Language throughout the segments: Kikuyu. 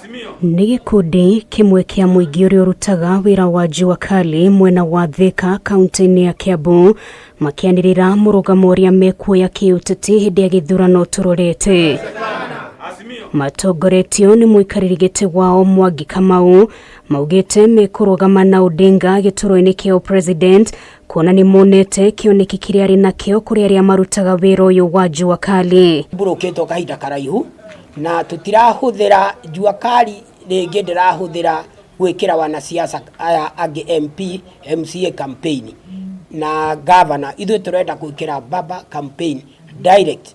Nĩ gĩkundi kĩmwe kĩa mũingĩ ũrĩa ũrutaga wĩra wa jua kali mwena wa Thika kaunti-inĩ ya Kiambu makĩanĩrĩra mũrũgamo ũrĩa mekuoya kĩũteti hĩndĩ ya gĩthurano tũrorete. Matongoretio nĩ mũikarĩri gĩtĩ wao Mwangi Kamau maugĩte mekũrũgama na Odinga gĩturwa-inĩ kĩa president kuona nĩ monete kĩoneki kĩrĩa arĩ nakĩo kũrĩ arĩa marutaga wĩra ũyũ wa jua kali. Mburũkĩtwo kahinda karaihu na tũtirahũthĩra jua kali rĩngĩ, ndĩrahũthĩra gwĩkĩra wanasiasa aya angĩ MP, MCA campaign na governor. Ithuĩ tũrenda gwĩkĩra baba campaign direct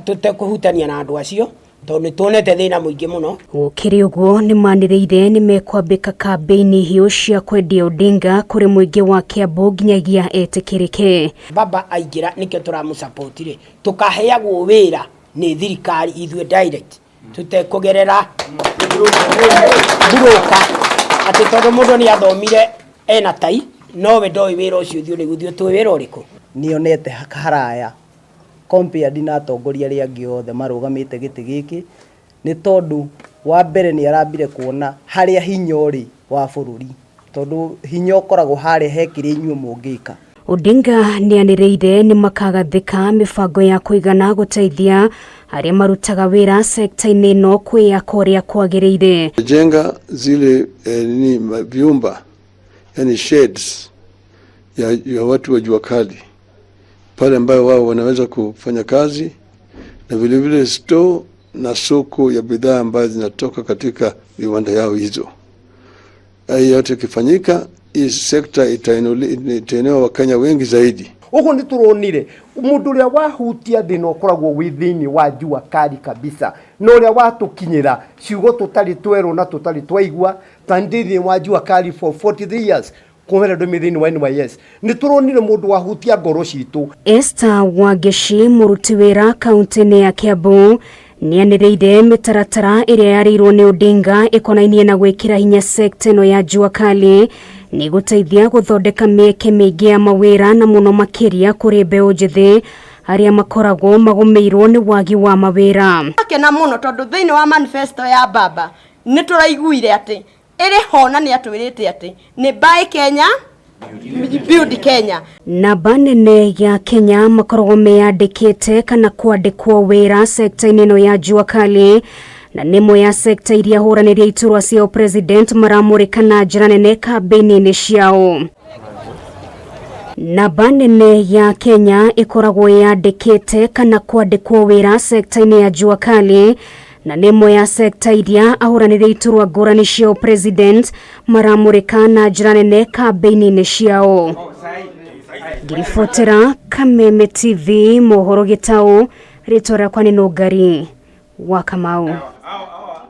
tũtekũhutania na andũ acio tondũ nĩ tuonete thĩna mũingĩ mũno. Gũkĩrĩ ũguo nĩ manĩrĩire nĩ mekwambĩka kambĩini hiũ cia kwendia Odinga kũrĩ mũingĩ wa Kiambu nginyagia etĩkĩrĩke. Baba aingĩra nĩkĩo tũramũsupport rĩ, tũkaheagwo wĩra nĩ thirikari ithuĩ direct tũtekũgerera mburũka atĩ tondũ mũndũ nĩ athomire ena tai nowe ndoĩ wĩra ũcio, ithuĩ rĩu ithuĩ tũĩ wĩra ũrĩkũ. Nĩonete haraya compared na atongoria arĩa angĩ othe marũgamĩte gĩtĩ gĩkĩ, nĩ tondũ wa mbere nĩ arambire kuona harĩa hinya ũrĩ wa bũrũri, tondũ hinya ũkoragwo harĩa he kĩrĩa inyuĩ mũngĩka. Odinga nĩanĩrĩire nĩ makagathĩka mĩbango ya kũigana gũteithia arĩa marutaga wĩra sekta-inĩ ĩno kwĩyaka ũrĩa kwagĩrĩire. Jenga zile nini vyumba, yani sheds ya watu wa jua kali pale ambayo wao wanaweza kufanya kazi na vile vile store na soko ya bidhaa ambazo zinatoka katika viwanda yao hizo. Hayo yote ikifanyika, hii sekta itainua Wakenya wengi zaidi. Ũguo nĩ tũronire mũndũ ũrĩa wahutia thĩna ũkoragwo wĩ thĩinĩ wa jua kali kabisa na ũrĩa watũkinyĩra ciugo tũtarĩ twerwo na tũtarĩ twaigua ta thĩinĩ wa jua kali for 43 years kumera ndũmĩ thĩinĩ wa NYS, nĩ tũronire mũndũ wahutia ngoro citũ. Esther Wangeci, mũruti wĩra kaunti-inĩ ya Kiambu, nĩanĩrĩire mĩtaratara ĩrĩa yarĩirwo nĩ Odinga ĩkonainie na gwĩkĩra hinya sekta ĩno ya jua kali nĩ gũteithia gũthondeka mĩeke mĩingĩ ya mawĩra na mũno makĩria kũrĩ mbeũ njĩthĩ arĩa makoragwo magũmĩirwo nĩ wagi wa mawĩra. Akena mũno tondũ thĩinĩ wa manifesto ya baba nĩ tũraiguire atĩ ĩrĩ ho na nĩ atwĩrĩte atĩ nĩ Buy Kenya, Build Kenya. Namba nene ya Kenya makoragwo meyandĩkĩte kana kwandĩkwo wĩra sekta-inĩ ĩno ya jua kali na nĩmwe ya sekta iria hũranĩria iturwa cia president maramũrĩka na njĩra nene kambĩini-inĩ ciao. Namba nene ya Kenya ĩkoragwo yandĩkĩte kana kwandĩkwo wĩra sekta-inĩ ya jua kali na nĩmwe ya sekta iria ahũranĩri iturwa ngũrani cia president maramũrĩka na njĩra nene kambĩini-inĩ ciao. Ngĩribotera Kameme TV mohoro gĩtaũ, rĩtwa rĩakwa nĩ Nũngari wa Kamau.